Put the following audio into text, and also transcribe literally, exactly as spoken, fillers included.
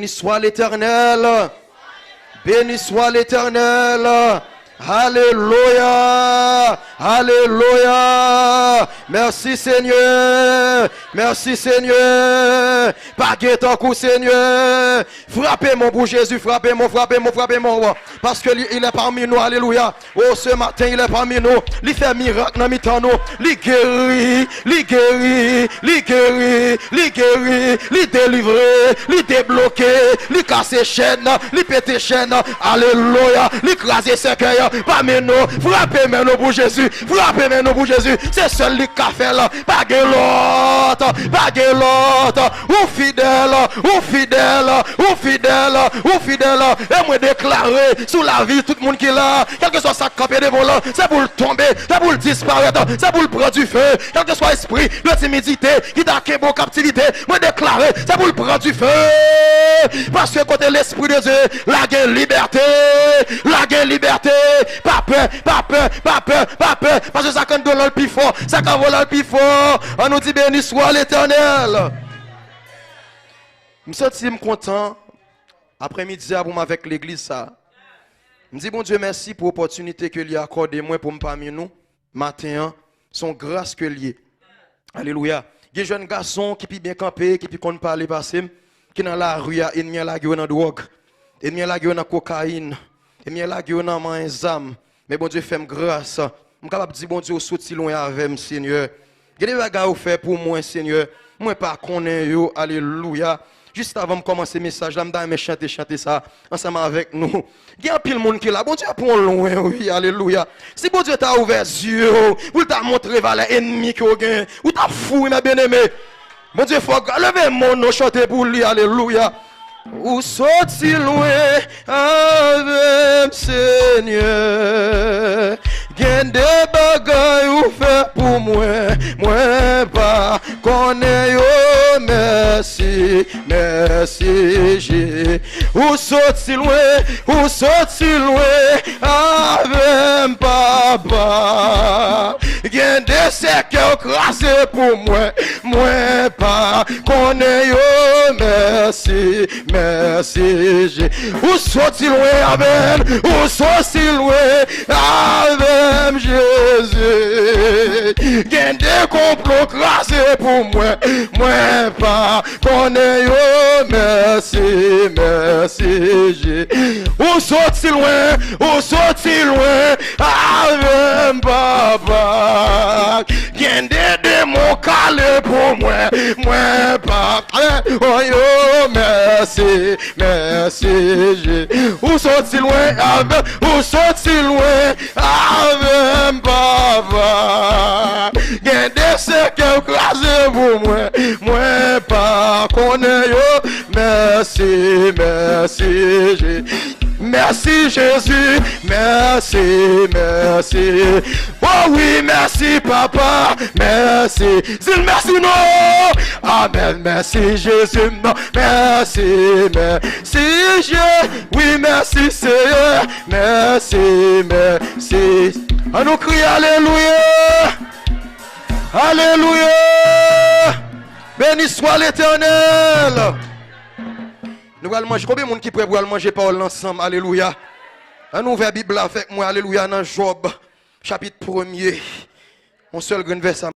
Béni soit l'Éternel. Béni soit l'Éternel. Alelouya. Alelouya. Mèsi, Senyè. Mèsi, Senyè. Pa gen tankou, Senyè. Frape men w pou Jezi. Frape men w, frape men w, frape men w. Paske li, il est parmi nous. Alelouya. Oh, ce matin, il est parmi nous. Li fè mirak nan mitan nou. Li geri, li geri, li geri, li geri, li delivre, li debloke, li kase chèn, li pete chèn. Alelouya. Li kraze sèkèy pami nou. Frape men nou pou Jezi. Frape men nou pou Jezi. Se sèl li k ka fè l. Pa gen lòt. Pa gen lòt. Ou fidèl. Ou fidèl. Ou fidèl. Ou fidèl. E mwen deklare sou lavi tout moun ki la, kèlkeswa sa k kanpe devan w lan, se pou l tonbe, se pou l disparèt, se pou l pran dife. Kèlkeswa espri de timidite ki ta kenbe w kaptivite, mwen deklare, se pou l pran dife. Paske kote Lespri de Dye, la gen libète. La gen libète. Pa pè, pa pè, pa pè, pa pè. Paske sa k anndan w lan l pi fò. Sa k anvan w lan l pi fò. Ann nou di, Béni soit l'Éternel. M santi m kontan aprèmidi a pou m avèk legliz sa a. M di Bondye mèsi pou opòtinite ke li akòde mwen pou m pami nou maten an. Se yon gras ke l ye. Alelouya. Gen jèn gason ki pi byen kanpe, ki pi konn pale pase m, ki nan lari a, ènmi an lage yo nan dwòg. Ènmi an lage yo nan kokayin. Ènmi an lage yo nan manyen zam. Men Bondye fè m gras. M kapab di, Bondye, ou soti lwen avè m, Senyè. Gen de bagay ou fè pou mwen, Senyè. Mwen pa konnen yo. Alelouya. Jis avan m kòmanse mesaj la, m ta renmen chante chante sa ansanm avèk nou. Gen anpil moun ki la. Bondye ap pran w lwen, wi. Alelouya. Si Bondye ta ouvè zye w, pou l ta montre valè ènmi ke w gen, ou t ap fou, wi, mè byeneme. Bondye fò, leve men w, nou chante pou li, alelouya. Ou soti lwen avè m, Senyè. Gen de bagay ou fè pou mwen, mwen pa konnen yo. Mèsi, mèsi, Je. Ou soti lwen, ou soti lwen avè m, papa. Gen de sèkèy ou kraze pou mwen, mwen pa konnen yo. Mèsi, mèsi, Je. Ou soti lwen avè m, ou soti lwen avè m, Jezi. Gen de konplo kraze pou mwen, mwen pa konnen yo. Mèsi, mèsi, Je. Ou soti lwen, ou soti lwen avè m, papa. Gen de demon kale pou mwen, mwen pa. Oh yo, mèsi, mèsi, Je. Ou soti lwen avè, ou soti lwen avè m, papa. Gen de sèkèy ou kraze pou mwen, mwen pa konnen yo. Mèsi, mèsi, Je. Mèsi, Jezi. Mèsi, mèsi. Oh wi, mèsi, papa. Mèsi. Di l mèsi, non. Amèn. Mèsi, Jezi. Mèsi, mèsi, Je. Wi, mèsi, Seyè. Mèsi, mèsi. Ann nou kriye alelouya. Alelouya. Béni soit l'Éternel. Nou pral manje. Konbyen moun ki prè pou al manje pawòl la ansanm? Alelouya. Ann ouvè Bib la avèk mwen. Alelouya. Nan Jòb, chapit premye. Yon sèl grenn vèsè.